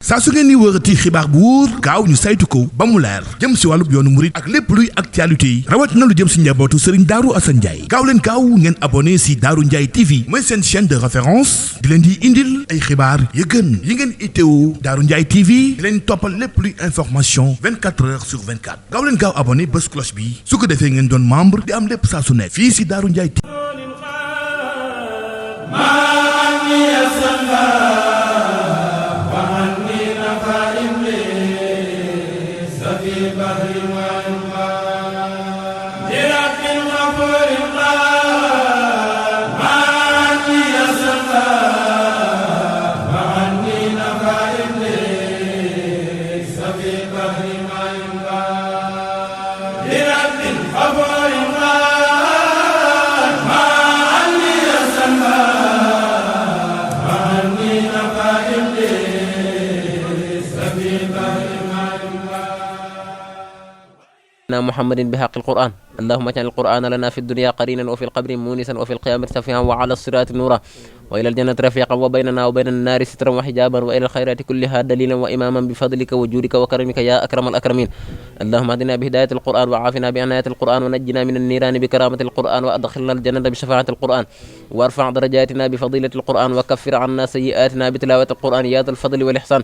saa su ngeen ni wërati xibaar bu wóor gaaw ñu saytu ko ba mu leer jëm si wàllub yoonu murit ak lépp luy actualité yi rawat na lu jëm si njabootu Serigne Darou Assane Ndiaye gaaw leen gaaw ngeen abonné si Darou Ndiaye TV mooy seen chaîne de référence di leen di indil ay xibaar yu gën yi ngeen itteewu Darou Ndiaye TV di leen toppal lépp luy information 24 heures sur 24 gaaw leen gaaw abonné bés cloche bi su ko defee ngeen doon membre di am lépp saa su nekk fii si Darou Ndiaye TV. محمد بحق القرآن اللهم اجعل القرآن لنا في الدنيا قرينا وفي القبر مونسا وفي القيامة شفيعا وعلى الصراط نورا وإلى الجنة رفيقا وبيننا وبين النار سترا وحجابا وإلى الخيرات كلها دليلا وإماما بفضلك وجودك وكرمك يا أكرم الأكرمين اللهم اهدنا بهداية القرآن وعافنا بعناية القرآن ونجنا من النيران بكرامة القرآن وأدخلنا الجنة بشفاعة القرآن وارفع درجاتنا بفضيلة القرآن وكفر عنا سيئاتنا بتلاوة القرآن يا ذا الفضل والإحسان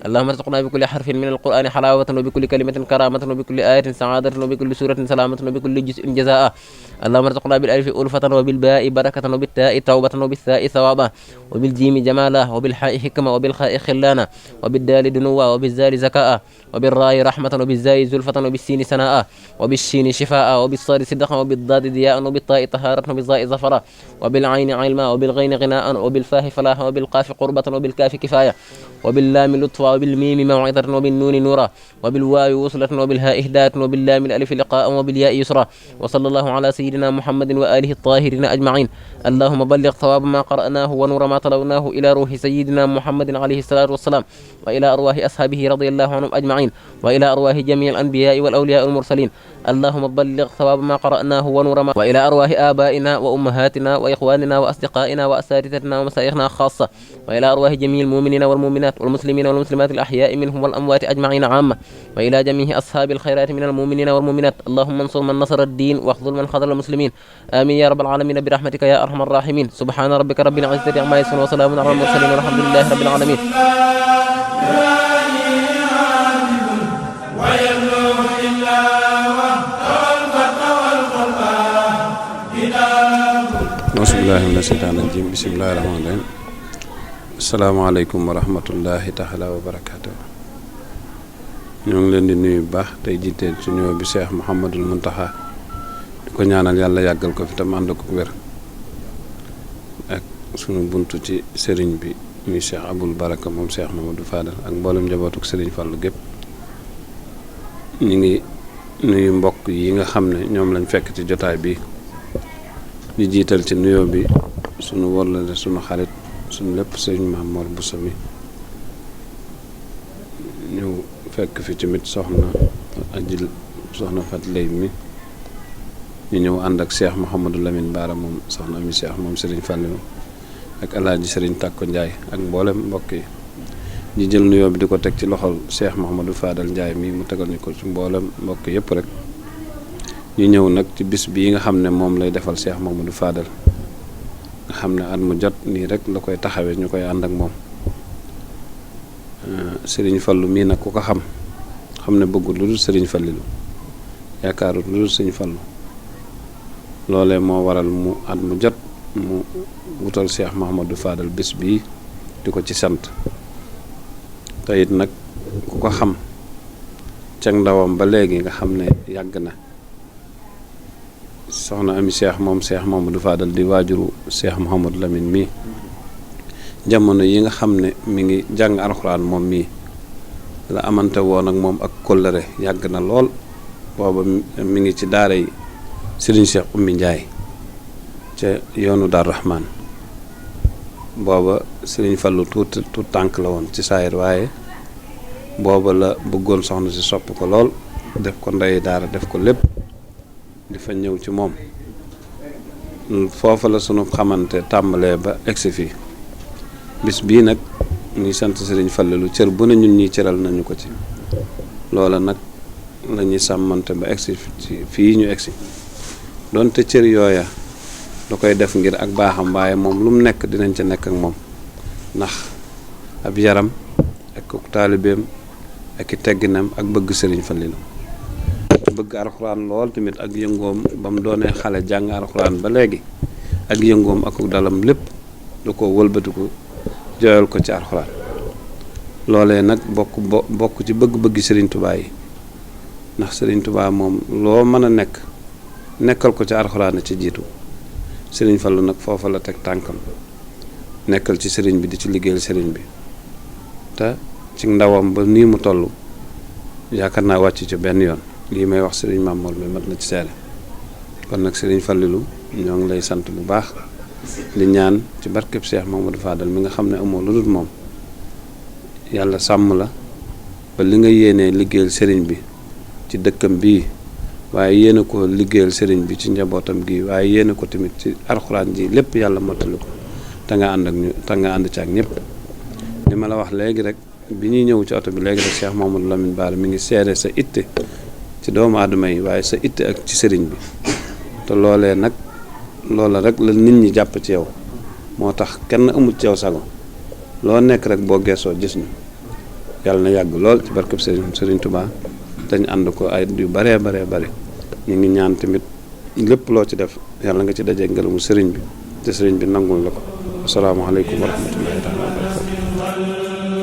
اللهم ارزقنا بكل حرف من القرآن حلاوة وبكل كلمة كرامة وبكل آية سعادة وبكل سورة سلامة وبكل جزء جزاء اللهم ارزقنا بالألف ألفة وبالباء بركة وبالتاء توبة وبالثاء ثوابا وبالجيم جمالا وبالحاء حكمة وبالخاء خلانا وبالدال دنوا وبالزال زكاء وبالراء رحمة وبالزاي زلفة وبالسين سناء وبالشين شفاء وبالصاد صدقا وبالضاد ضياء وبالطاء طهارة وبالظاء ظفرا وبالعين علما وبالغين غناء وبالفاه فلاحا وبالقاف قربة وبالكاف كفاية وباللام لطفا وبالميم موعظة وبالنون نورا وبالواو وصلة وبالهاء إهداء وباللام الألف لقاء وبالياء يسرا وصلى الله على سيدنا محمد وآله الطاهرين أجمعين اللهم بلغ ثواب ما قرأناه ونور ما تلوناه إلى روح سيدنا محمد عليه الصلاة والسلام وإلى أرواح أصحابه رضي الله عنهم أجمعين وإلى أرواح جميع الأنبياء والأولياء المرسلين اللهم بلغ ثواب ما قرأناه ونور ما وإلى أرواح آبائنا وأمهاتنا وإخواننا وأصدقائنا وأساتذتنا ومشايخنا خاصة وإلى أرواح جميع المؤمنين والمؤمنات والمسلمين والمسلمات الأحياء منهم والأموات أجمعين عامة وإلى جميع أصحاب الخيرات من المؤمنين والمؤمنات اللهم انصر من نصر الدين واخذل من خذل المسلمين آمين يا رب العالمين برحمتك يا أرحم الراحمين سبحان ربك رب العزة عما يصفون وسلام على المرسلين والحمد لله رب العالمين bismillahi mina shaytaani rajiim bismillahi rahmaani rahiim asalaamaaleykum wa rahmatullahi taala wa barakaatu ñoo ngi leen di nuyu bu baax tey jiiteel ci nuyoo bi Cheikh Mouhamadul Mountakha di ko ñaanal yàlla yàggal ko fi tam ànd ko wér ak sunu buntu ci sëriñ bi muy Cheikh Aboul Baraka moom Cheikh Mamadou Fadal ak mboolem njabootuk sëriñ Fallu gépp ñu ngi nuyu mbokk yi nga xam ne ñoom lañ fekk ci jotaay bi di jiital ci nuyoo bi sunu wóllare sunu xarit sunu lépp sëriñ Maam Mor Bousso mi ñëw fekk fi tamit soxna Fat Lay mi ñu ñëw ànd ak Cheikh Mouhamadou Lamine Bara moom soxna mi Cheikh moom sëriñ Fallu ak alaaji sëriñ Tàkko Njaay ak mboolem mbokk yi di jël nuyoo bi di ko teg ci loxol Cheikh Mouhamadou Fadal Njaay mi mu tegal ñu ko ci mboolem mbokk yëpp rek ñu ñëw nag ci bis bii nga xam ne moom lay defal Cheikh Mouhamadou Fadal nga xam ne at mu jot nii rek la koy taxawee ñu koy ànd ak moom Serigne Fallu mii nag ku ko xam ne bëggul lu dul Serigne Fallilu yaakaarut lu dul Serigne Fallu loolee moo waral mu at mu jot mu wutal Cheikh Mouhamadou Fadal bis bii di ko ci sant te it nag ku ko xam ca ndawam ba léegi nga xam ne yàgg na soxna ami Cheikh moom Cheikh Mouhamadou Fadal di waajuru Cheikh Mouhamadou Lamine mii jamono yi nga xam ne mi ngi jàng alxuraan moom mii la amante woon ak moom ak kóllëre yàgg na lool booba mi ngi ci daara yi Serigne Cheikh Oumy Ndiaye ca yoonu Dar Rahman booba Serigne Fallu tuut tànk la woon ci saayir waaye booba la bëggoon soxna si sopp ko lool def ko ndey daara def ko lépp di fa ñëw ci moom foofa la sunu xamante tàmbalee ba egsi fii bis bii nag ngi sant Sëriñ Fallilu cër bu ne ñun ñi cëral nañu ko ci loola nag la ñuy sàmmante ba egsi fii ñu egsi doonte cër yooya da koy def ngir ak baaxam waaye moom lu mu nekk dinañ ca nekk ak moom ndax ab yaram ak taalibeem ak i tegginam ak bëgg Sëriñ Fallilu bëgg alxuraan lool tamit ak yëngoom ba mu doonee xale jàng alxuraan ba léegi ak yëngoom ak dalam lépp da ko wëlbatiku jooyal ko ci alxuraan loolee nag bokk ci bëgg-bëggi Sëriñ Tubaa yi ndax Sëriñ Tubaa moom loo mën a nekkal ko ci alxuraan ci jiitu Sëriñ Fallu nag foofa la teg tànkam nekkal ci sëriñ bi di ci liggéeyal sëriñ bi te ci ndawam ba nii mu toll yaakaar naa wàcc ci benn yoon lii may wax Sëriñ Mamour mi mat na ci seede kon nag Sëriñ Fallilu ñoo ngi lay sant bu baax li ñaan ci barkeb Cheikh Mamadou Fadal mi nga xam ne amoo lu dul moom yàlla sàmm la ba li nga yéenee liggéeyal sëriñ bi ci dëkkam bii waaye yéene ko liggéeyal sëriñ bi ci njabootam gi waaye yéene ko tamit ci alxuraan ji lépp yàlla mottali ko te nga ànd ci ak ñëpp li ma la wax léegi rek bi ñuy ñëw ci oto bi léegi rek Cheikh Mamadou Lamine Bara mi ngi seede sa itte ci doomu aadama yi waaye sa itte ak ci sëriñ bi te loolee nag loola rek la nit ñi jàpp ci yow moo tax kenn amut ci yow sago loo nekk rek boo geesoo gis ñu yàlla na yàgg lool ci barkeb Sëriñ Tubaa dañ ànd ko ay yu baree ñu ngi ñaan tamit lépp loo ci def yàlla nga ci dajee ngërëmu sëriñ bi te sëriñ bi nangul la ko asalaamaaleykum wa rahmatullahi taala wa barakatu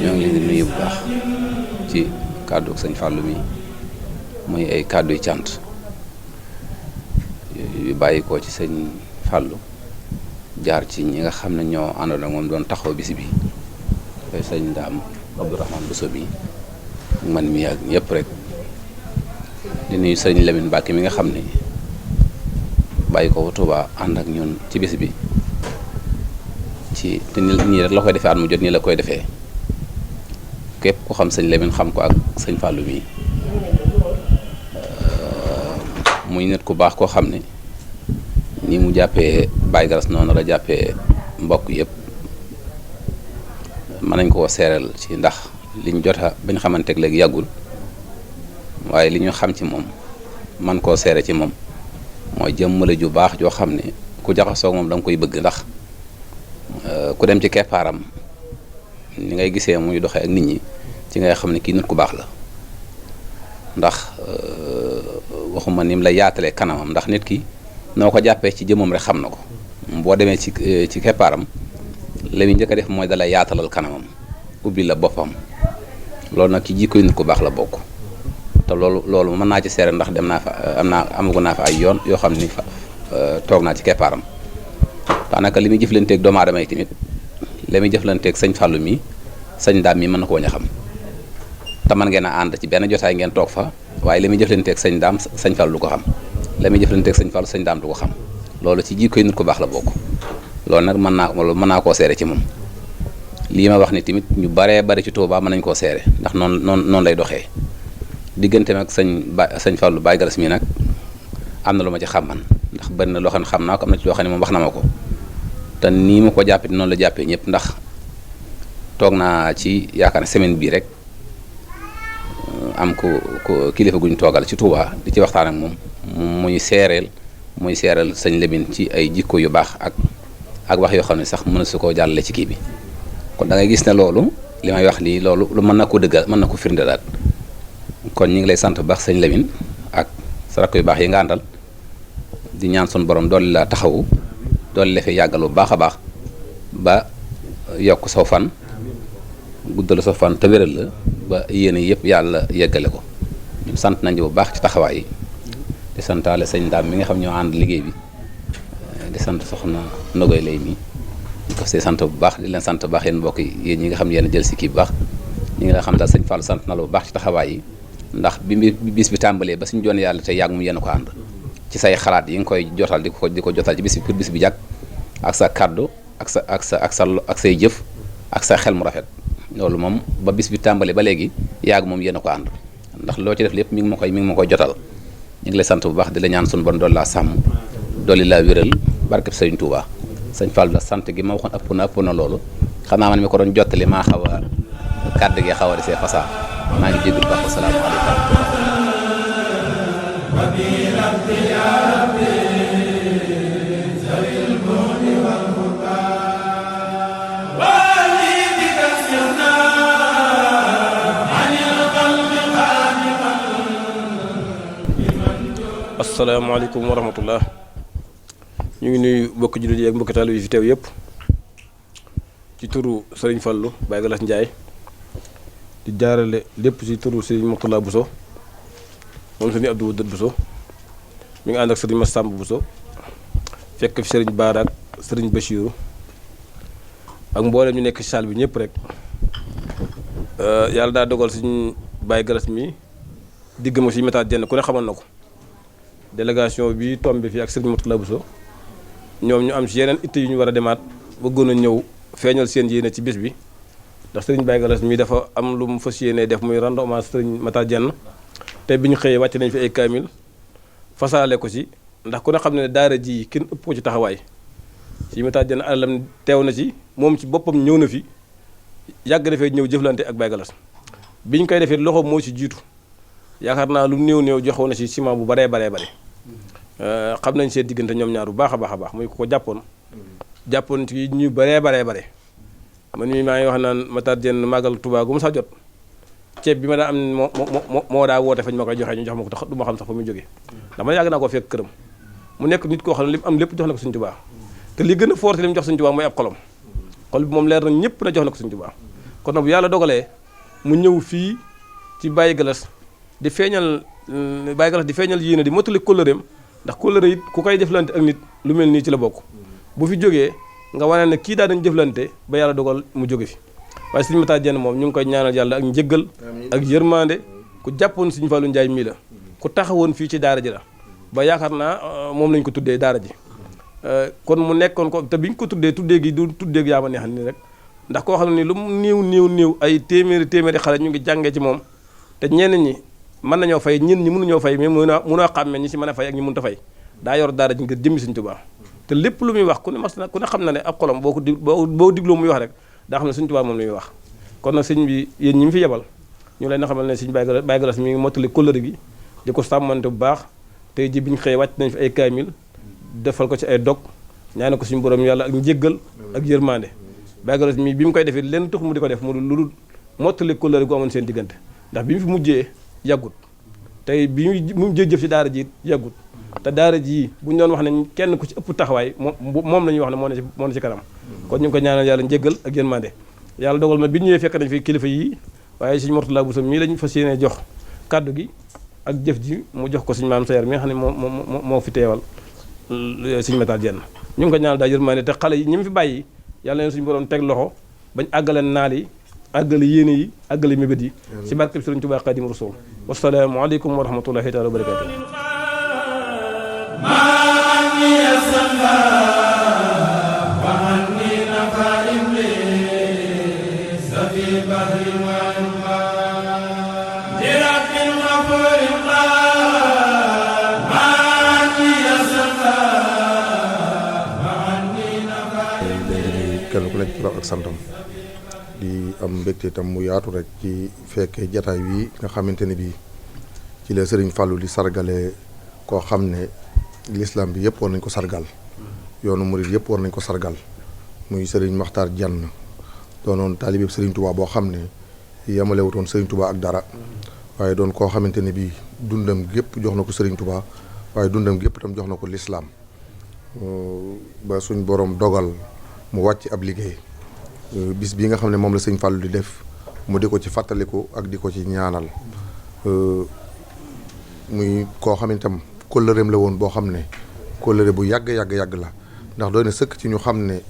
ñoo ngi leen di nuyu bu baax ci kàddu sëñ Fallou mi muy ay kàddu yu cant yu bàyyi ko ci sëñ Fallou jaar ci ñi nga xam ne ñoo àndoon ak moom doon taxaw bis bi sëñ Ndaam Abdourahmane Bousso bi man mi ak ñëpp rek di nuyu sëñ Lamine Mbacke mi nga xam ne bàyyi ko fa Touba ànd ak ñun ci bis bi ci te nii rek la koy defee at mu jot nii la koy defee képp ku xam sëñ Lamine xam ko ak sëñ Fallou mi muy nit ku baax koo xam ne ni mu jàppee Baye Garas noonu la jàppee mbokk yëpp mën nañ koo seeral ci ndax liñ jota bañ xamanteeg léegi yàggul waaye li ñu xam ci moom man koo seere ci moom mooy jëmmale ju baax joo xam ne ku jaxasoo moom da nga koy bëgg ndax ku dem ci keppaaram ni ngay gisee muy doxee ak nit ñi ci ngay xam ne kii nit ku baax la ndax waxuma ni mu la yaatalee kanamam ndax nit ki noo ko jàppee ci jëmmam rek xam na ko boo demee ci keppaaram la muy njëkk a def mooy dalay yaatalal kanamam ubbi la boppam loolu nag ci jikkoy nit ku baax la bokk te loolu mën naa ci seere ndax dem naa fa amagu naa fa ay yoon yoo xam ni fa toog naa ci keppaaram daanaka li muy jëflanteeg doomu aadama yi tamit li muy jëflanteeg sëñ Fallou mi sëñ Ndaam mi mën na koo ña xam te mën ngeen a ànd ci benn jotaay ngeen toog fa waaye li muy jëflanteeg sëñ Ndaam sëñ Fallou du ko xam la muy jëflanteeg sëñ Fallou sëñ Ndaam du ko xam loolu ci jikkoy nit ku baax la bokk loolu nag mën naa koo seere ci moom lii ma wax ni tamit ñu baree bari ci Touba mën nañ koo seere ndax noonu lay doxee diggante nag sëñ Fallou Baye Garas mi nag am na lu ma ci xam man ndax bari na loo xam ne xam naa ko am na ci loo xam ne moom wax na ma ko te nii mu ko jàppee noonu la jàppee ñëpp ndax toog naa ci yaakaar ne semaine bii rek am ku kilifa guñ toogal ci Touba di ci waxtaan ak moom muy seereel sëñ Lamine ci ay jikko yu baax ak wax yoo xam ne sax mën su koo jàllale ci kii bi kon da ngay gis ne loolu li may wax lii loolu lu mën na ko dëggal mën na ko firndelaat kon ñu ngi lay sant bu baax sëñ Lamine ak sa rakk yu baax yi nga àndal di ñaan sun borom doole la taxawu doole la fi yàggal bu baax a baax ba yokk saw fan guddal sa fan te wéral la ba yéen yëpp yàlla yeggale ko ñun sant nañu bu baax ci taxawaay yi di santaale sëñ Ndaam mi nga xam ñoo ànd liggéey bi di sant soxna Nogoy lay mi ñu ko see sant bu baax di leen sant bu baax yéen mbokk yi yéen ñi nga xam yéen jël si kii bu baax ñi nga xam daal sëñ Fallou sant na la bu baax ci taxawaay yi ndax bi bis bi tàmbalee ba suñu joon yàlla te yàgg mu yéen ko ànd ci say xalaat yi nga koy jotal di ko jotal ci bis bi pour bis bi jàkk ak sa kàddu ak say jëf ak sa xel mu rafet loolu moom ba bis bi tàmbalee ba léegi yaag moom yéen a ko ànd ndax loo ci def lépp mi ngi ma koy jotal ñu ngi lay sant bu baax di la ñaan suñu bon dool laa sàmm dooli laa wéral barkeb sëñ Touba sëñ Fall la sant gi ma waxoon ëpp na loolu xam naa man mi ko doon jottali maa xaw a kàddu gi xaw a desee fasaa maa ngi jégalu baax asalaamaaleykum asalaamaaleykum wa rahmatullah ñu ngi nuyu mbokki jullit yi ak mbokki taalibe yi fi teew yëpp ci turu Serigne Fallou Baye Galas Ndiaye di jaarale lépp ci turu Serigne Mourtala Bousso moom Serigne Abdou Dët Bousso mi ngi ànd ak Serigne Massamba Bousso fekk fi Serigne Bara ak Serigne Bachirou ak mboolem ñu nekk ci salle bi ñëpp rek yàlla daa dogal Serigne Baye Galas mi digg ma si méta jenn ku ne xamoon na ko délégation bi tombé fii ak Serigne Mourtala Bousso ñoom ñu am ci yeneen itte yu ñu war a demaat bëggoon a ñëw feeñal seen yéene ci bis bi ndax Serigne Baye Galas mi dafa am lu mu fas yéene def muy rendre hommage Serigne Matar Diène te bi ñu xëyee wàcc nañ fi ay kaamil fasaale ko ci ndax ku ne xam ne daara ji kenn ëpp ko ci taxawaay ci Matar Diène alalam teew na ci moom ci boppam ñëw na fi yàgg dafay ñëw jëflante ak Baye Galas bi ñu koy defee loxo moo ci jiitu yaakaar naa lu néew joxoon na ci ciment bu baree xam nañ seen diggante ñoom ñaar bu baax a baax muy ko jàppoon ci ñu baree bare man mii maa ngi wax naan Matar Diène màggal Tuubaa gu mu sax jot ceeb bi ma daa am moo daa woote fañ ma koy joxee ñu jox ma ko tax du ma xam sax fa muy jógee ndax man yàgg naa koo fekk këram mu nekk nit koo xam ne li mu am lépp jox na ko Sëñ Tuubaa te li gën a forte li mu jox Sëñ Tuubaa mooy ab xolom xol bi moom leer na ñëpp na jox na ko Sëñ Tuubaa kon nag bu yàlla dogalee mu ñëw fii ci Baye Galas di feeñal yéene di mottali kóllëreem ndax kóllëre it ku koy jëflante ak nit lu mel nii ci la bokk bu fi jógee nga wane ne kii daa dañ jëflante ba yàlla dogal mu jóge fi waaye Serigne Matar Diène moom ñu ngi koy ñaanal yàlla ak njëggal ak yërmande ku jàppoon Serigne Fallou Ndiaye mii la ku taxawoon fii ci daara ji la ba yaakaar naa moom lañ ko tuddee daara ji kon mu nekkoon ko te biñ ko tuddee gi du tuddee yaa ma neex ni rek ndax koo xam ne ni lu mu néew ay téeméeri xale ñu ngi jàngee ci moom te ñenn ñi mën nañoo fay ñun ñi mënuñoo fay mais mënoo xàmme ñi si mën a fay ak ñi mënut a fay daa yor daara ji ngir jëmmi Sëñ Tuubaa te lépp lu muy wax ku ne xam na ne ab xolam boo digloo muy wax rek daa xam ne Sëñ Tuubaa moom la muy wax kon nag sëñ bi yéen ñi mu fi yebal ñu leen na xamal ne sëñ Baye Galas mi ngi mottali kóllëre gi di ko sàmmante bu baax tey ji biñu xëyee wàcc nañ fi ay kaamil defal ko ci ay dog ñaane ko suñu borom yàlla ak njéggal ak yërmande Baye Galas mi bi mu koy defee leen tax mu di ko def mu lu dul mottali kóllëre gu amoon seen diggante ndax bi mu fi mujjee yàggut tey bi mu jëf ci daara ji yàggut te daara ji bu ñu doon wax ne kenn ku ci ëpp taxawaay moom la ñuy wax ne moo ne ci kanam kon ñu ngi ko ñaanal yàlla njéggal ak yërmande yàlla dogal ma bi ñëwee fekk nañ fi kilifa yi waaye Sëñ Mourtala Bousso mii lañ fas yéene jox kàddu gi ak jëf ji mu jox ko Sëñ Maam Sayar mi nga xam ne moo fi teewal Sëñ Matar Diène ñu ngi ko ñaanal daal yërmande te xale yi ñi mu fi bàyyi yàlla leen suñu borom teg loxo bañ àggaleen naal yi àggale yéene yi àggale mébét yi ci barkeb Sëriñ Tuubaa Xaadimu Rasuul wassalaamu aleykum wa rahmatullahi taala wa barakaatu kenn ku nekk turam ak santam di am mbégte itam mu yaatu rek ci fekkee jataay wi nga xamante ne bii ci la Serigne Fallou di sargale koo xam ne l'islam bi yëpp war nañ ko sargal yoonu murid yëpp war nañ ko sargal muy Serigne Matar Diène doonoon taalibe Serigne Touba boo xam ne yemalewutoon Serigne Touba ak dara waaye doon koo xamante ne bii dundam gépp jox na ko Serigne Touba waaye dundam gépp itam jox na ko l'islam ba suñ borom dogal mu wàcc ab liggéey bis bi nga xam ne moom la sëñ Fallou di def mu di ko ci fàttaliku ak di ko ci ñaanal muy koo xam ne itam kóllëreem la woon boo xam ne kóllëre bu yàgg la ndax doy na sëkk ci ñu xam ne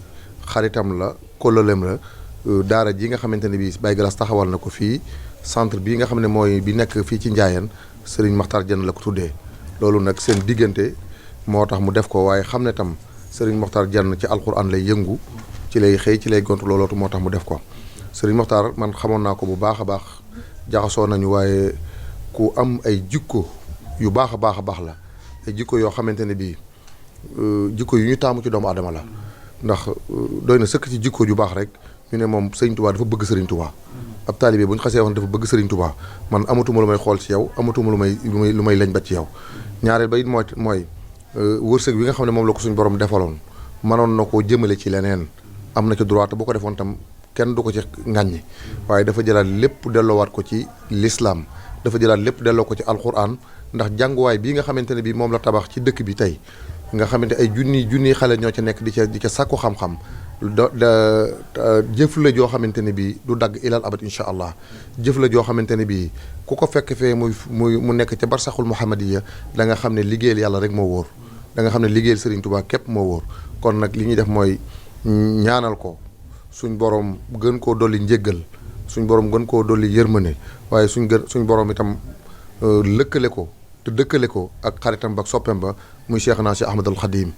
xaritam la kóllëreem la daara ji nga xamante ne bii Baye Galas taxawal na ko fii centre bii nga xam ne mooy bi nekk fii ci Njaayeen Serigne Matar Diène la ko tuddee loolu nag seen diggante moo tax mu def ko waaye xam ne tam Serigne Matar Diène ci alxuraan lay yëngu ci lay xëy ci lay gont loolootu moo tax mu def ko Serigne Matar man xamoon naa ko bu baax a baax jaxasoo nañu waaye ku am ay jikko yu baax a baax a baax la ay jikko yoo xamante ne bii jikko yu ñu taamu ci doomu aadama la ndax doy na sëkk ci jikko ju baax rek ñu ne moom Sëriñ Tuubaa dafa bëgg Sëriñ Tuubaa ab taalibe bu ñu xasee wax dafa bëgg Sëriñ Tuubaa man amatuma lu may xool ci yow amatuma lu may lañ bat ci yow ñaareel ba it mooy wërsëg bi nga xam ne moom la ko suñ borom defaloon mënoon na koo jëmale ci leneen am na ci droit te bu ko defoon tam kenn du ko ci ŋàññi waaye dafa jëlaat lépp delloowaat ko ci lislaam dafa jëlaat lépp delloo ko ci alquran ndax jànguwaay bii nga xamante ne bii moom la tabax ci dëkk bi tey nga xamante ay junni xale ñoo ci nekk di ca sàkku xam-xam jëf la joo xamante ne bii du dagg ilal abad incha allah jëf la joo xamante ne bii ku ko fekk fee mu nekk ca barsaxul muhammadiya da nga xam ne liggéeyal yàlla rek moo wóor da nga xam ne liggéeyal Serigne Touba képp moo wóor kon nag li ñuy def mooy ñaanal ko suñ borom gën koo dolli njéggal suñ borom gën koo dolli yërmande waaye suñ borom itam lëkkale ko te dëkkale ko ak xaritam ba ak soppeem ba muy Cheikhna Cheikh Ahmadul Khadim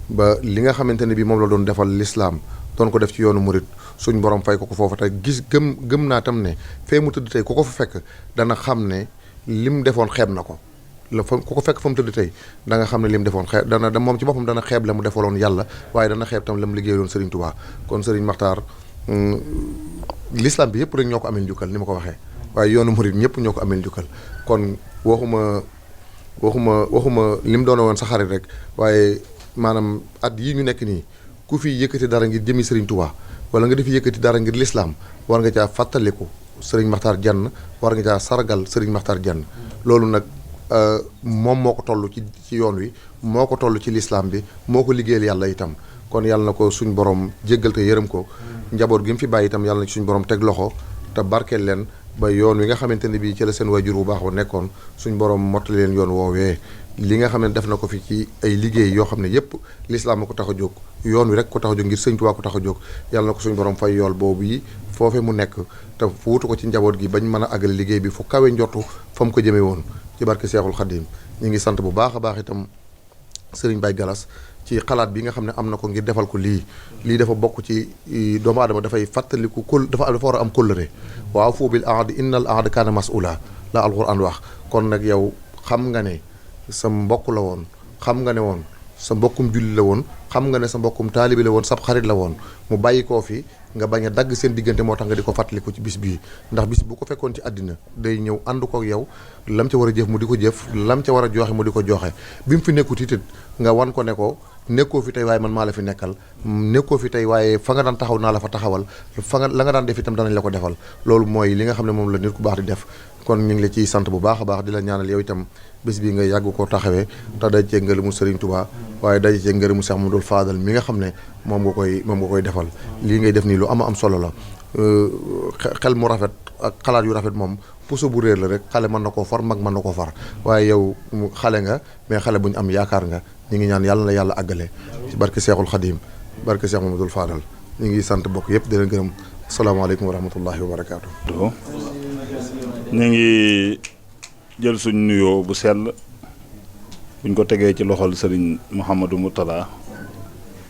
ba li nga xamante ne bii moom la doon defal lislaam doon ko def ci yoonu murit suñ borom fay ko foofu tey gis gëm naa tam ne fee mu tëdd tey ku ko fa fekk dana xam ne lim defoon xeeb na ko ku ko fekk fa mu tëdd tey da nga xam ne lim defoon xeeb dana moom ci boppam dana xeeb la mu defaloon yàlla waaye dana xeeb tam la mu liggéeyaloon Serigne Touba kon Serigne Makhtar l'islam bi yëpp rek ñoo ko amee njukkal ni ma ko waxee waaye yoonu murit ñëpp ñoo ko amee njukkal kon waxuma lim doon woon sa xarit rek waaye maanaam at yii ñu nekk nii ku fi yëkkati dara ngir jëmi Serigne Touba wala nga defi yëkkati dara ngir l'islam war nga caa fàttaliku Serigne Makhtar Diène war nga caa sargal Serigne Makhtar Diène loolu nag moom moo ko toll ci yoon wi moo ko toll ci l'islam bi moo ko liggéeyal yàlla itam kon yàlla na ko suñ borom jéggal te yërëm ko njaboot gi mu fi bàyyi itam yàlla na ci suñ borom teg loxo te barkeel leen ba yoon wi nga xamante ne bii ci la seen waajur bu baax ba nekkoon suñ borom mottali leen yoon woowee li nga xam ne def na ko fi ci ay liggéey yoo xam ne yépp l'islam a ko tax a jóg yoon wi rek ko tax a jóg ngir Sëñ Tuubaa ko tax a jóg yàlla na ko suñ borom fay yool boobu yi foofee mu nekk te fuutu ko ci njaboot gi bañ mën a àggale liggéey bi fu kawe njortu fa mu ko jëmee woon ci barke Seexul Xadim ñu ngi sant bu baax a baax itam Serigne Baye Galas ci xalaat bi nga xam ne am na ko ngir defal ko lii dafa bokk ci doomu aadama dafay fàttaliku dafa war a am kóllëre waaw foo bil ahd innal ahd kaana mas'uula la alquran wax kon nag yow xam nga ne sa mbokk la woon xam nga ne woon sa mbokkum julli la woon xam nga ne sa mbokkum taalibi la woon sab xarit la woon mu bàyyi koo fi nga bañ a dagg seen diggante moo tax nga di ko fàttaliku ci bis bii ndax bis bu ko fekkoon ci àddina day ñëw ànd ko ak yow lam ca war a jëf mu di ko jëf lam ca war a joxe mu di ko joxe bi mu fi nekkut it nga wan ko ne ko nekkoo fi tey waaye man maa la fi nekkal nekkoo fi tey waaye fa nga daan taxaw naa la fa taxawal la nga daan def itam danañ la ko defal loolu mooy li nga xam ne moom la nit ku baax di def kon ñu ngi la ciy sant bu baax a baax di la ñaanal yow itam bés bii nga yàgg koo taxawee te daj cee ngërëmu Serigne Touba waaye daj cee ngërëmu Cheikh Mamadou Fadal mi nga xam ne moom nga koy defal lii ngay def nii lu am solo la xel mu rafet ak xalaat yu rafet moom puso bu réer la rek xale mën na koo far mag mën na koo far waaye yow xale nga mais xale bu ñu am yaakaar nga ñu ngi ñaan yàlla na yàlla àggale ci barke Cheikhul Khadim barke Cheikh Mamadou Fadal ñu ngi sant bokk yëpp di leen gërëm asalaamaaleykum wa rahmatullahi wa barakaatu. ñu ngi jël suñ nuyoo bu sell buñ ko tegee ci loxol sëriñ Mouhamadou Moutala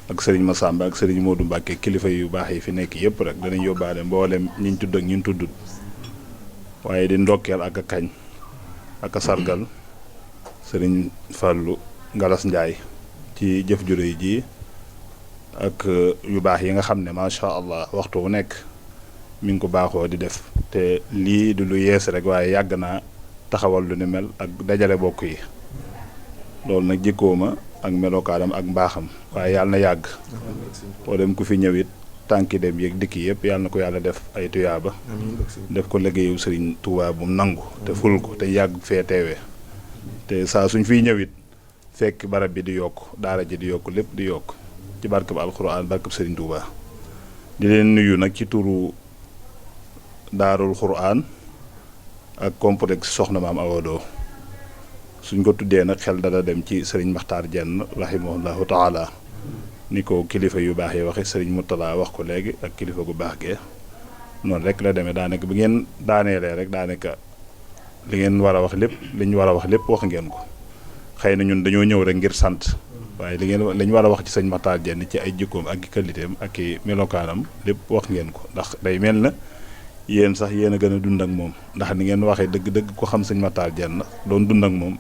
ak sëriñ Massamba ak sëriñ Modou Mbacke kilifa yu baax yi fi nekk yëpp rek danañ yóbbaale mboolem ñiñ tudd ak ñiñ tuddut waaye di ndokkeel ak a kañ ak a sargal sëriñ Fallou Galas Ndiaye ci jëf ju réy ji ak yu baax yi nga xam ne macha allah waxtu wu nekk mi ngi ko baaxoo di def te lii du lu yees rek waaye yàgg naa taxawal lu ni mel ak dajale bokk yi loolu nag jikkooma ak melokaanam ak mbaaxam waaye yàlla na yàgg boo dem ku fi ñëwit tànki dem yeeg dikki yëpp yàlla na ko yàlla def ay tuyaaba def ko liggéeyu Sëriñ Tuubaa bu mu nangu te ful ko te yàgg fee teewee te saa suñ fiy ñëwit fekk barab bi di yokk daara ji di yokk lépp di yokk ci barkab alxuraan barkab Sëriñ Tuubaa di leen nuyu nag ci turu daarul xuraan ak complexe soxna maam Awadoo suñ ko tuddee nag xel dana dem ci sëriñ Makhtar Diène rahimahullahu taala ni ko kilifa yu baax yi waxe sëriñ Moutala wax ko léegi ak kilifa gu baax gee noonu rek la demee daanaka bi ngeen daaneelee rek daanaka li ngeen war a wax lépp li ñu war a wax lépp wax ngeen ko xëy na ñun dañoo ñëw rek ngir sant waaye li ñu war a wax ci sëñ Makhtar Diène ci ay jikkoom ak i qualitéem ak i melokaanam lépp wax ngeen ko ndax day mel na yéen sax yéen a gën a dund ak moom ndax ni ngeen waxee dëgg-dëgg ko xam sëñ Matar Diène doon dund ak moom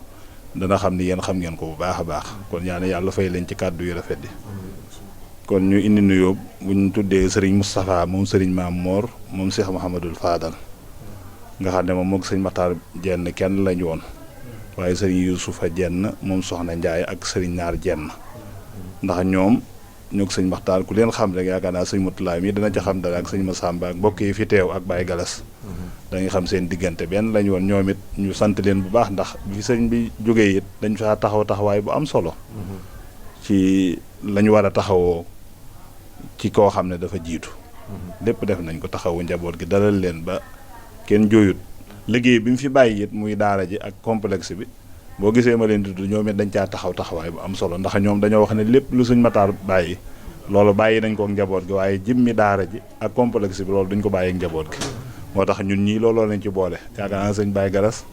dana xam ni yéen xam ngeen ko bu baax a baax kon ñaan yàlla fay leen ci kàddu yu rafet yi kon ñu indi nuyoo bu ñu tuddee sëriñ Moustapha moom sëriñ Maam Mor moom Cheikh Mouhamadul Fadal nga xam ne moom moog sëñ Matar Diène kenn lañu woon waaye sëriñ Youssoufa Diène moom soxna Ndiaye ak sëriñ Naar Diène ndax ñoom ñoo ko sëñ Maxtaar ku leen xam rek yaakaar naa sëñ Mutulaay mi dana ca xam dara ak sëñ Masamba ak mbokk yi fi teew ak Baye Galas dañuy xam seen diggante benn lañu woon ñoom it ñu sant leen bu baax ndax bi sëñ bi jógee it dañ fa taxaw taxawaay bu am solo ci lañu war a taxawoo ci koo xam ne dafa jiitu lépp def nañ ko taxawu njaboot gi dalal leen ba kenn jooyut liggéey bi mu fi bàyyi it muy daara ji ak complexe bi boo gisee ma leen di tudd ñoom it dañ caa taxaw taxawaay bu am solo ndax ñoom dañoo wax ne lépp lu sëñ Matar bàyyi loolu bàyyi nañ ko ak njaboot gi waaye jëmmi daara ji ak complexe bi loolu duñ ko bàyyi ak njaboot gi moo tax ñun ñii looloo lañ ci boole yaakaar naa sëñ Baye Garas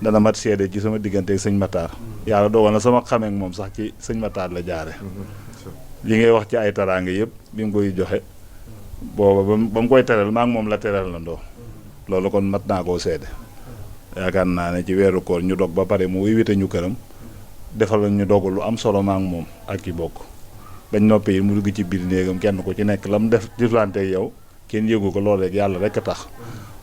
dana mat seede ci sama diggante ak sëñ Matar yàlla dogal na sama xamee ak moom sax ci sëñ Matar la jaare li ngay wax ci ay taraanga yëpp bi mu koy joxe booba ba mu koy teral maa ngi moom la teral na ndoo loolu kon mat naa koo seede yaakaar naa ne ci weeru koor ñu dog ba pare mu wéwite ñu këram defal ñu dog lu am solo maa ngi moom ak ki bokk bañ noppee mu dugg ci biir néegam kenn ku ci nekk la mu def jëflante ak yow kenn yëgu ko loolu rek yàlla rek a tax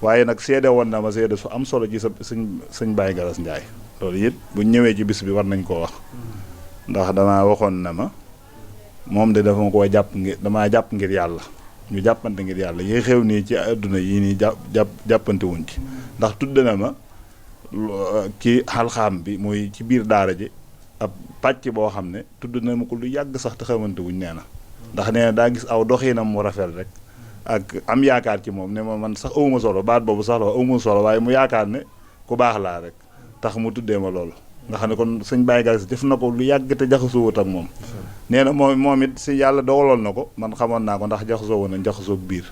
waaye nag seede woon na ma seede su am solo ci sa sëñ Baye Galas Ndiaye loolu it buñ ñëwee ci bis bi war nañ koo wax ndax damaa waxoon na ma moom de dafa ma koo jàpp ngir damaa jàpp ngir yàlla ñu jàppante ngir yàlla yi xew nii ci adduna yii nii jàppante wuñ ci ndax tudd na ma ci xalxaam bi muy ci biir daara ji ab pàcc boo xam ne tudd na ma ko lu yàgg sax te xamante wuñ nee na ndax nee na daa gis aw doxinam mu rafet rek ak am yaakaar ci moom ne ma man sax awuma solo baat boobu sax la awuma solo waaye mu yaakaar ne ku baax laa rek tax mu tuddee ma loolu nga xam ne kon sëñ Baye Galas def na ko lu yàgg te jaxasoo wut ak moom nee na moom it si yàlla dogaloon na ko man xamoon naa ko ndax jaxasoo woon na jaxasoo biir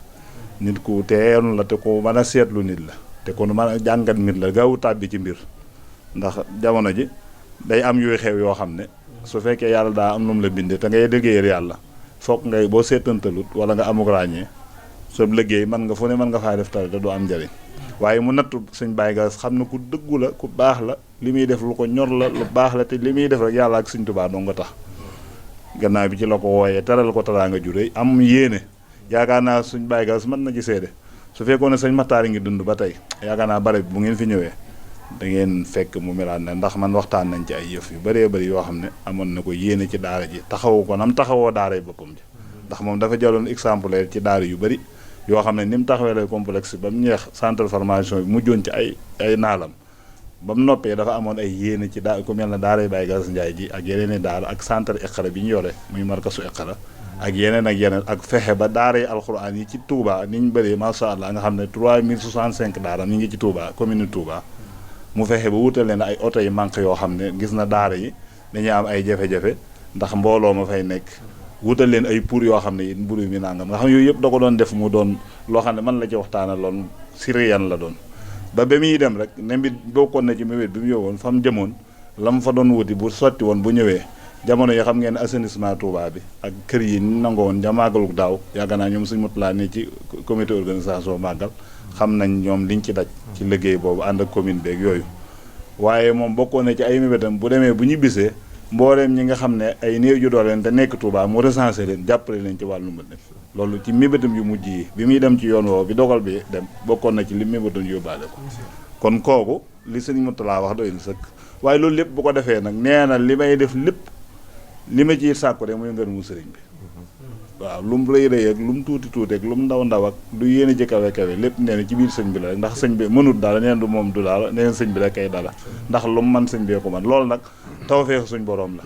nit ku teenu la te ku mën a seetlu nit la te kon mën a jàngat nit la gaawu tàbbi ci mbir ndax jamono ji day am yooyu xew yoo xam ne su fekkee yàlla daa am nu mu la bindee te ngay liggéeyal yàlla foog ngay boo seetantalut wala nga amuk ràññee sa liggéey mën nga fu ne mën nga faa def tare te du am njëriñ waaye mu nattu sëñ Baye Galas xam ne ku dëggu la ku baax la li muy def lu ko ñor la lu baax la te li muy def rek yàlla ak sëñ Tuubaa dong nga tax gannaaw bi ci la ko wooyee teral ko teraanga ju rëy am yéene yaakaar naa sëñ Baye Galas mën na ci seede su fekkoon ne sëñ Matar ngi dund ba tey yaakaar naa bare bi bu ngeen fi ñëwee da ngeen fekk mu melaat ne ndax man waxtaan nañ ci ay yëf yu bëree bëri yoo xam ne amoon na ko yéene ci daara ji taxawu ko nam taxawoo daara yi boppam ji ndax moom dafa jëloon exemplaire ci daara yu bëri yoo xam ne ni mu taxawee complexe ba mu ñeex centre formation bi mujjoon ci ay naalam ba mu noppee dafa amoon ay yéene ci daa ku mel ne daara Baye Galas Ndiaye ji ak yeneen i daara ak centre Iqra bi ñu yore muy markasu Iqra ak yeneen ak fexe ba daara yi alxuraan yi ci Touba ni ñu bëree macha allah nga xam ne 3065 daara ñu ngi ci Touba commune Touba mu fexe ba wutal leen ay oto yi manque yoo xam ne gis na daara yi dañuy am ay jafe-jafe ndax mbooloo ma fay nekk wutal leen ay pour yoo xam ne it mburu mi nangam nga xam yooyu yëpp da ko doon def mu doon loo xam ne man la ci waxtaana loon siriyan la doon ba muy dem rek ne bi bokkoon na ci mébét bi mu yowoon fa mu jëmoon la mu fa doon wuti bu sotti woon bu ñëwee jamono yi xam ngeen assainissement Touba bi ak kër yi ni nangoo woon ja màggalu daaw yaakaar naa ñoom suñu motulaa ne ci comité organisation màggal xam nañ ñoom liñ ci daj ci liggéey boobu ànd ak commune beeg yooyu waaye moom bokkoon na ci ay mébétam bu demee bu ñu bisee mbooleem ñi nga xam ne ay néew ju doole leen te nekk Touba mu recensé leen jàppale leen ci wàllu mu def loolu ci mébétam yu mujj yi bi muy dem ci yoon woowu bi dogal bi dem bokkoon na ci li mébétam yóbbaale ko kon kooku li sëñ Moutalla wax doy na sëkk waaye loolu lépp bu ko defee nag nee na li may def lépp li ma ciy sàkku rek muy ngërëmu sëriñ bi waaw lu mu rëy rëy ak lu mu tuuti tuuti ak lu mu ndaw ndaw ak du yéene ci kawe kawe lépp nee na ci biir sëñ bi la rek ndax sëñ bi mënut dara nee na du moom du dara nee na sëñ bi rek kay dara ndax lu mu man sëñ bee ko man loolu nag tawfeex suñ borom la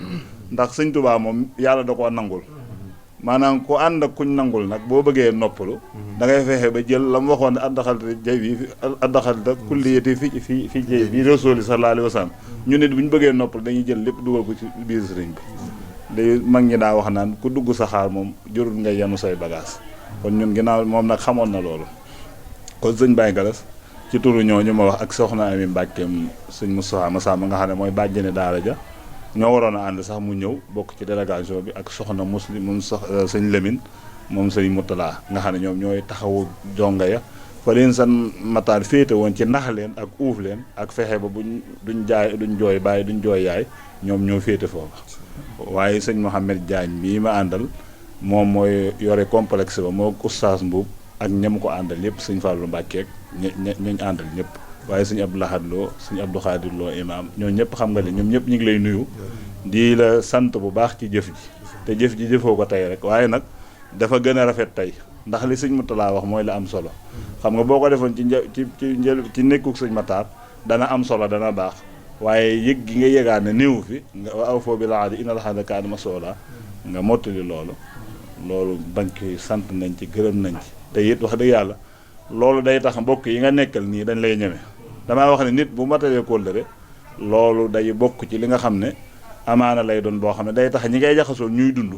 ndax sëñ Tuubaa moom yàlla da koo nangul maanaam ku ànd ak kuñ nangul nag boo bëggee noppalu da ngay fexe ba jël la mu waxoon ne addaxalta jay bi addaxalta kulliyati fi jay bi Rasuuli sallallahu alayhi wa sallam ñu nit bu ñu bëggee noppalu dañuy jël lépp dugal ko ci biir sëriñ bi day mag ñi daa wax naan ku dugg saxaar moom jurul ngay yenu say bagage kon ñun ginnaaw moom nag xamoon na loolu kon sëñ Baye Galas ci turu ñooñu ma wax ak soxna Ami Mbàkkeem sëñ Moustapha Massamba nga xam ne mooy bàjjene daara ja ñoo waroon a ànd sax mu ñëw bokk ci délégation bi ak soxna Muslim moom sëñ Lamine moom sëñ Moutalla nga xam ne ñoom ñooy taxawu jonga ya fa leen sëñ Matar féete woon ci nax leen ak uuf leen ak fexe ba duñ jooy bàyyi duñ jooy yaay ñoom ñoo féete foofa waaye sëñ Mouhamed Diagne mii ma àndal moom mooy yore complexe ba moo oustaz Mbuub ak ñam ko àndal yëpp sëñ Fallou Mbacke ak ñañ àndal ñëpp waaye sëñ Abdou Lahad Lo sëñ Abdou Khadir Lo imam ñoo ñëpp xam nga leen ñoom ñëpp ñu ngi lay nuyu di la sant bu baax ci jëf ji te jëf ji jëfoo ko tey rek waaye nag dafa gën a rafet tey ndax li sëñ Moutalla wax mooy la am solo xam nga boo ko defoon ci nekkuk sëñ Matar dana am solo dana baax waaye yëg gi nga yëgaat ne néew fi nga aw foo bi la aadi inal ahda kaana mas'uula nga mottali loolu banque sant nañ ci gërëm nañ ci te it wax dëgg yàlla loolu day tax mbokk yi nga nekkal nii dañ lay ñeme damaa wax ne nit bu matalee kóllëre loolu day bokk ci li nga xam ne amaana lay doon boo xam ne day tax ñi ngay jaxasoo ñuy dund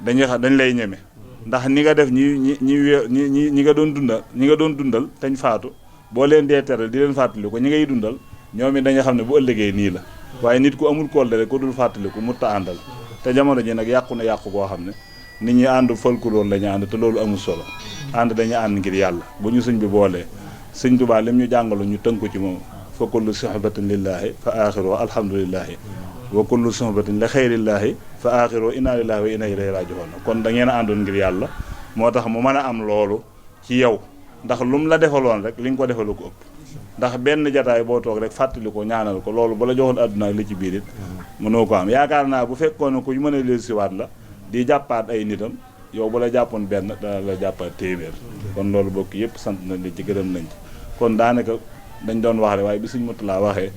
dañ lay ñeme ndax ni nga def ñi nga doon dundal tañ faatu boo leen dee teral di leen fàttaliku ñi ngay dundal ñoom it dañu xam ne bu ëllëgee nii la waaye nit ku amul kóllëre ku dul fàttaliku mutta àndal te jamono ji nag yàqu koo xam ne nit ñi ànd folklore la ñu ànd te loolu amul solo ànd dañu ànd ngir yàlla bu ñu sëñ bi boolee sëñ Tuubaa lim ñu jàngalu ñu tënku ci moom fa kullu suhbatin lillahi fa aaxiru alhamdulillahi wa kullu suhbatin li xayrillaahi fa aaxiru inna lillahi wa inna ilayhi raaji'uun kon da ngeen a àndoon ngir yàlla moo tax mu mën a am loolu ci yow ndax lu mu la defaloon rek li nga ko defalu ko ëpp ndax benn jataay boo toog rek fàttali ko ñaanal ko loolu ba la joxoon àdduna ak li ci biir it mënoo ko am yaakaar naa bu fekkoon ne ku mën a leen siwaat la di jàppaat ay nitam yow bu la jàppoon benn dana la jàppaat téeméer kon loolu bokk yëpp sant nañ li ci gërëm nañ ci kon daanaka dañ doon wax rek waaye bi Sëñ Murtala waxee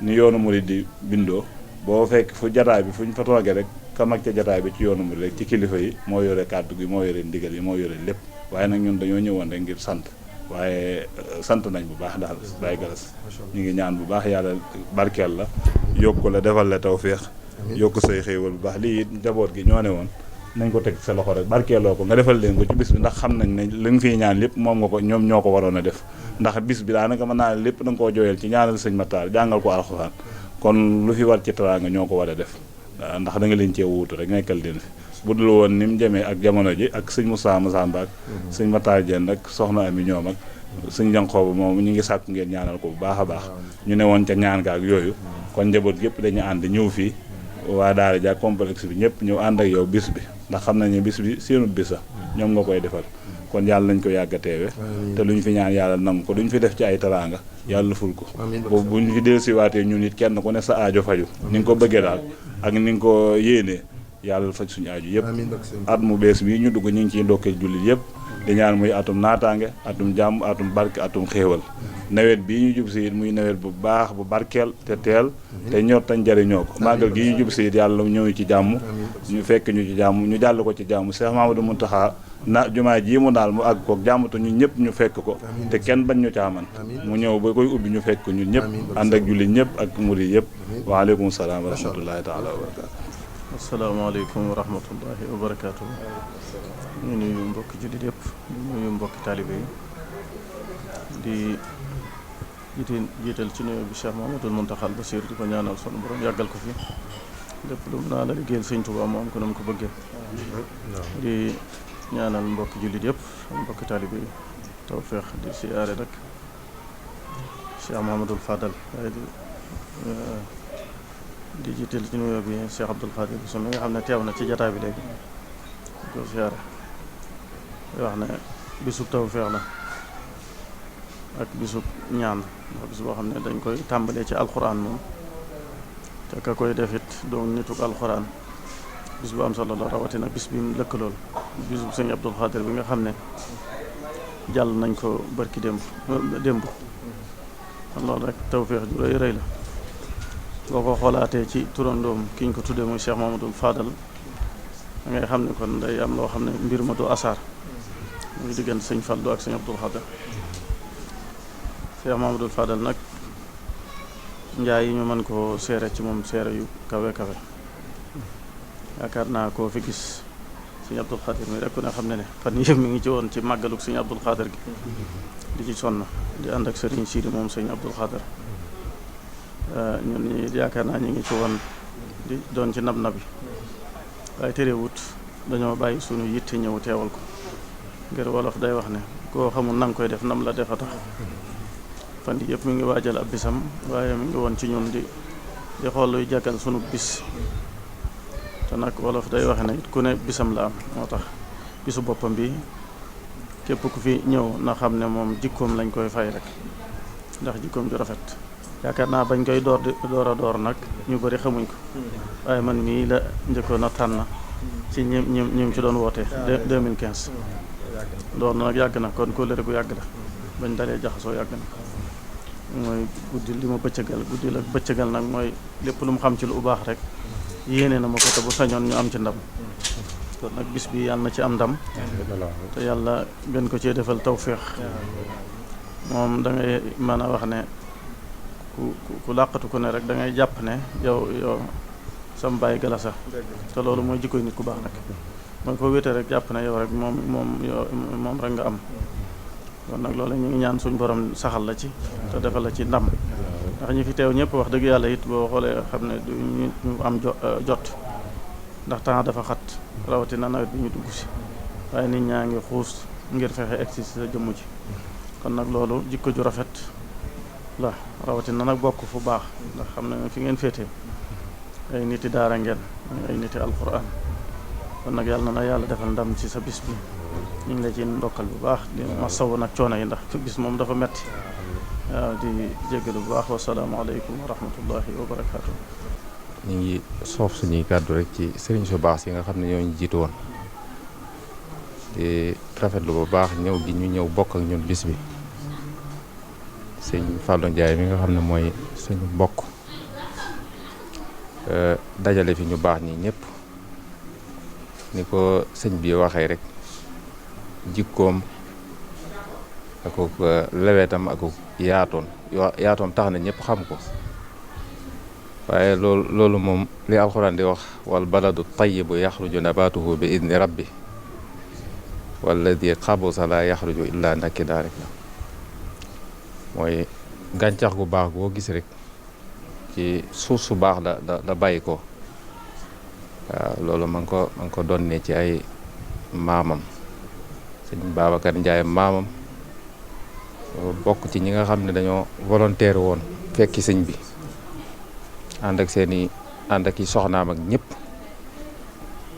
ni yoonu murid di bindoo boo fekk fu jataay bi fu ñu fa toogee rek ka mag ca jataay bi ci yoonu murid rek ci kilifa yi moo yore kàddu gi moo yore ndigal yi moo yore lépp waaye nag ñun dañoo ñëwoon rek ngir sant waaye sant nañ bu baax daal Baye Galas ñu ngi ñaan bu baax yàlla barkeel la yokku la defal la tawféex yokk say xéewal bu baax lii it njaboot gi ñoo ne woon nañ ko teg sa loxo rek barkeeloo ko nga defal leen ko ci bis bi ndax xam nañ ne li nga fiy ñaan lépp moom nga ko ñoom ñoo ko waroon a def ndax bis bi daanaka mën naa lépp da nga koo jooyal ci ñaanal sëñ Matar jàngal ko alxuraan kon lu fi war ci teraanga ñoo ko war a def ndax da nga leen cee wuutu rek nekkal leen fi bu dul woon ni mu jëmee ak jamono ji ak sëñ Moussa Massamba ak sëñ Matar Diène ak soxna Ami ñoom ak sëñ Jankooba moom ñu ngi sàkk ngeen ñaanal ko bu baax a baax ñu ne woon ca ñaan ga ak yooyu kon njaboot gépp dañu ànd ñëw fii waa daara ja complexe bi ñëpp ñëw ànd ak yow bis bi ndax xam nañ ne bis bi seenut bisa ñoom nga koy defal kon yàlla nañ ko yàgg a teewe te lu ñu fi ñaan yàlla nangu ko lu ñu fi def ci ay teraanga yàlla ful ko boobu bu ñu fi del siwaatee ñun it kenn ku ne sa aajo faju ni nga ko bëggee daal ak ni nga ko yéenee yàlla faj suñu aajo yëpp at mu bees bii ñu dugg ñu ngi ciy ndokkee jullit yëpp di ñaan muy atum naataange atum jàmm atum barke atum xéewal nawet bii ñu jub si it muy nawet bu baax bu barkeel te teel te ñor tañ jariñoo ko màggal gi ñu jub si it yàlla ñëw ci jàmm ñu fekk ñu ci jàmm ñu jàll ko ci jàmm Cheikh Mamadou Mountakha na jumaa ji mu daal mu àgg ko jàmm te ñun ñëpp ñu fekk ko te kenn bañ ñu caaman mu ñëw ba koy ubbi ñu fekk ñun ñëpp ànd ak jullit ñëpp ak murid yëpp waaleykum salaam wa rahmatullahi taala wa barakaatu asalaamaaleykum wa rahmatullahi wa barakaatu ñu nuyu mbokki jullit yëpp ñu nuyu mbokki taalibe yi di jiital ci nuyoo bi Cheikh Mamadou Mountakha Bassir di ko ñaanal sunu borom yàggal ko fi lépp lu mu naa la liggéeyal Sëñ Tuubaa mu am ko na mu ko bëggee di ñaanal mbokki jullit yëpp mbokki taalibe yi tawfeex di siyaare nag Cheikh Mamadou Fadal waaye di jiital ci nuyoo bi Cheikh Abdoul Khadir bi mi nga xam ne teew na ci jataay bi léegi di ko siyaare di wax ne bisub tawfeex la ak bisub ñaan ndax bis boo xam ne dañ koy tàmbalee ci alxuraan moom te ka koy defit doon nituk alxuraan bis bu am solo la rawatina bis bi mu lëkkalool bisub sëñ Abdul Xaadir bi nga xam ne jàll nañ ko barki démb kon loolu rek tawféex ju rëy rëy la boo ko xoolaatee ci turandoom ki ñu ko tuddee muy Cheikh Mamadou Fadal da ngay xam ne kon day am loo xam ne mbir ma du asaar muy diggante sëñ Fallu ak sëñ Abdul Xaadir Cheikh Mamadou Fadal nag njaay yi ñu mën koo seere ci moom seere yu kawe kawe yaakaar naa koo fi gis sëñ Abdul Xaadir mi rek ku ne xam ne fan yëpp mi ngi ci woon ci màggaluk sëñ Abdul Xaadir gi di ci sonn di ànd ak sëriñ Siidi moom sëñ Abdul Xaadir ñun ñi yaakaar naa ñu ngi ci woon di doon ci nab nabi waaye terewut dañoo bàyyi sunu yitte ñëw teewal ko ngir wolof day wax ne koo xamul na nga koy def nam la defa tax fan yii yëpp mi ngi waajal ab bisam waaye mi ngi woon ci ñun di xool luy jàggal sunu bis te nag wolof day waxe ne it ku ne bisam la am moo tax bisu boppam bi képp ku fi ñëw na xam ne moom jikkoom lañ koy fay rek ndax jikkoom ju rafet yaakaar naa bañ koy door nag ñu bari xamuñ ko waaye man mii la njëkkoon a tànn ci ñim ci doon woote 2015 door na nag yàgg na kon kóllëre gu yàgg la bañ dalee jaxasoo yàgg na mooy guddi li ma bëccëgal guddi la bëccëgal nag mooy lépp lu mu xam ci lu baax rek yéene na ma ko te bu sañoon ñu am ci ndam kon nag bis bi yàlla na ci am ndam te yàlla gën ko cee defal tawféex moom da ngay mën a wax ne ku làqatu ko ne rek da ngay jàpp ne yow sam bàyyi gala sax te loolu mooy jikkoy nit ku baax rek mooy ko wéete rek jàpp ne yow rek moom rek nga am kon nag loolu ñu ngi ñaan suñ borom saxal la ci te defal la ci ndam ndax ñi fi teew ñëpp wax dëgg yàlla it boo xoolee xam ne du ñu am jot ndax temps dafa xat rawatina nawet bi ñu dugg si waaye nit ñaa ngi xuus ngir fexe egsi si sa jëmm ji kon nag loolu jikko ju rafet la rawatina nag bokk fu baax ndax xam ne fi ngeen féete ay niti daara ngeen ay niti alquran kon nag yàlla na yàlla defal ndam ci sa bis bi ñu ngi la ci ndokkal bu baax di masawu nag coono yi ndax bis moom dafa metti waaw di jéggalu bu baax wasalaamaaleykum wa rahmatullahi wa barakaatu. ñu ngi soof suñuy kàddu rek ci sëriñ su baax si nga xam ne ñoo ñu jiitu woon di rafetlu bu baax ñëw gi ñu ñëw bokk ak ñun bis bi sëñ Fallou Ndiaye mi nga xam ne mooy suñu mbokk dajale fi ñu baax ñi ñëpp ni ko sëñ bi waxee rek jikkoom akuk lewetam akuk yaatoom tax na ñëpp xam ko waaye loolu moom li alxuraan di wax wal baladu tayyibu yaxruju nabatuhu bi idni rabbi walladi xabusa la yaxruju illa nakida rek la mooy gàncax gu baax goo gis rek ci suuf su baax la bàyyi ko waaw loolu ma ngi ko donnee ci ay maamam sëñ Babacar Ndiaye maamam bokk ci ñi nga xam ne dañoo volontaire woon fekki sëñ bi ànd ak i soxnaam ak ñëpp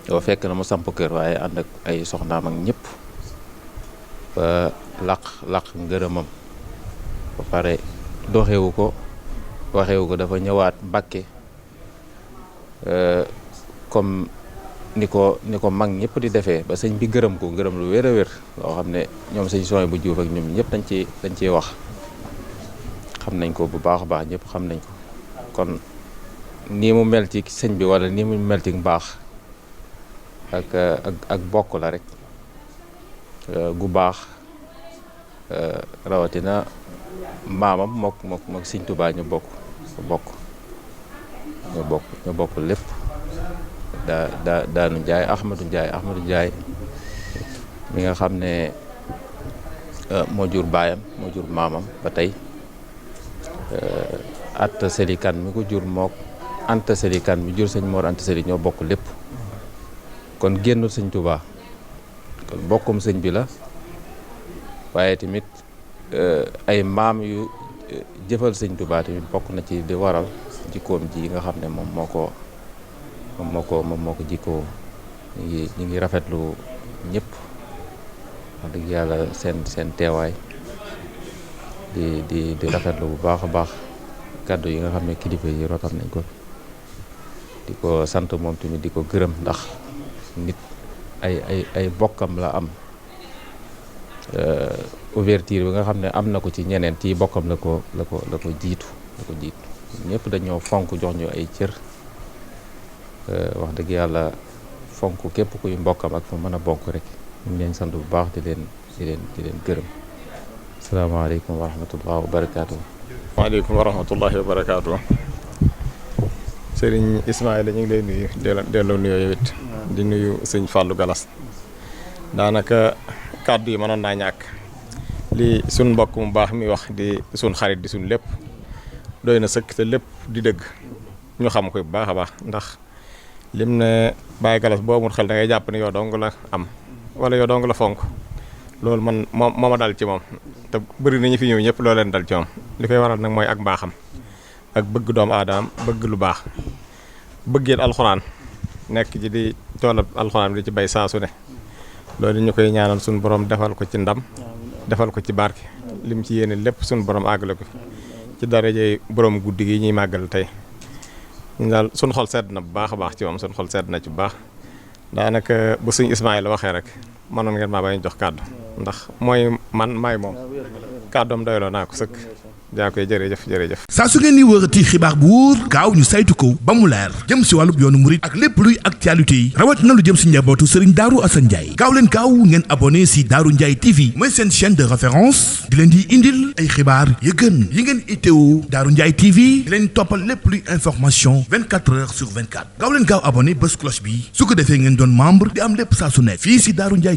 yow fekk na mu samp kër waaye ànd ak ay soxnaam ak ñëpp ba laq ngërëmam ba pare doxewu ko waxewu ko dafa ñëwaat Mbàkke comme ni ko mag ñëpp di defee ba sëñ bi gërëm lu wér a wér loo xam ne ñoom sëñ sooy bu juuf ak ñoom ñëpp dañ ciy wax xam nañ ko bu baax a baax ñëpp xam nañ ko kon nii mu mel ci sëñ bi wala nii mu mel ci mbaax ak bokk la rek gu baax rawatina maamam mook sëñ Tuubaa ñu bokk lépp daanu Njaay Ahmadou Njaay mi nga xam ne moo jur baayam moo jur maamam ba tey Atta Seli Kan mi ko jur mook Anta Seli Kan mi jur sëñ Mor Anta Seli ñoo bokk lépp kon génnul sëñ Tuubaa kon bokkum sëñ bi la waaye tamit ay maam yu jëfal sëñ Tuubaa tamit bokk na ci di waral jikkoom ji nga xam ne moom moo ko jikkoo ñu ngi rafetlu ñëpp wax dëgg yàlla seen teewaay di rafetlu bu baax a baax kàddu yi nga xam ne kilifa yi rotal nañ ko di ko sant moom tamit di ko gërëm ndax nit ay bokkam la am ouverture bi nga xam ne am na ko ci ñeneen ci bokkam la ko jiitu ñëpp dañoo fonk jox ñu ay cër wax dëgg yàlla fonk képp kuy mbokkam ak fa mën a bokk rek ñu ngi leen sant bu baax di leen gërëm asalaamaaleykum wa rahmatullahi wa barakaatu. waaleykum wa rahmatullahi wa barakaatu. Sëriñ Ismaïla ñu ngi lay nuyu delloo nuyoo yow it di nuyu sëñ Fallou Galas daanaka kàddu yi mënoon naa ñàkk li suñ mbokk mu baax mi wax di suñ xarit di suñ lépp doy na sëkk te lépp di dëgg ñu xam ko bu baax a baax ndax lim ne Baye Galas boo amul xel da ngay jàpp ne yow dong la am wala yow dong la fonk loolu man moo ma dal ci moom te bëri nañu fi ñëw ñëpp loo leen dal ci moom li koy waral nag mooy ak mbaaxam ak bëgg doomu aadama bëgg lu baax bëggee alxuraan nekk ci di toolab alxuraan di ci bay saa su ne loolu ñu koy ñaanal suñu borom defal ko ci ndam defal ko ci barke lim ci yéene lépp suñu borom àggale ko ci darajey borom guddi gi ñuy màggal tey ñu daal suñu xol sedd na bu baax a baax ci moom suñu xol sedd na ci bu baax daanaka bu sëñ Ismaïla waxee rek mënoon ngeen maa bañ jox kàddu ndax mooy man maay moom kàddoom doyloo naa ko sëkk daa koy jërëjëf saa su ngeen ni wërati xibaar bu wóor gaaw ñu saytu ko ba mu leer jëm si wàllub yoonu murit ak lépp luy actualité yi rawat na lu jëm si njabootu Serigne Darou Assane Ndiaye gaaw leen gaaw ngeen abonné si Darou Ndiaye TV mooy seen chaîne de référence di leen di indil ay xibaar yu gën yi ngeen itteewu Darou Ndiaye TV di leen toppal lépp luy information 24 heures sur 24 gaaw leen gaaw abonné bés cloche bi su ko defee ngeen doon membre di am lépp saa su nekk fii si Darou Ndiaye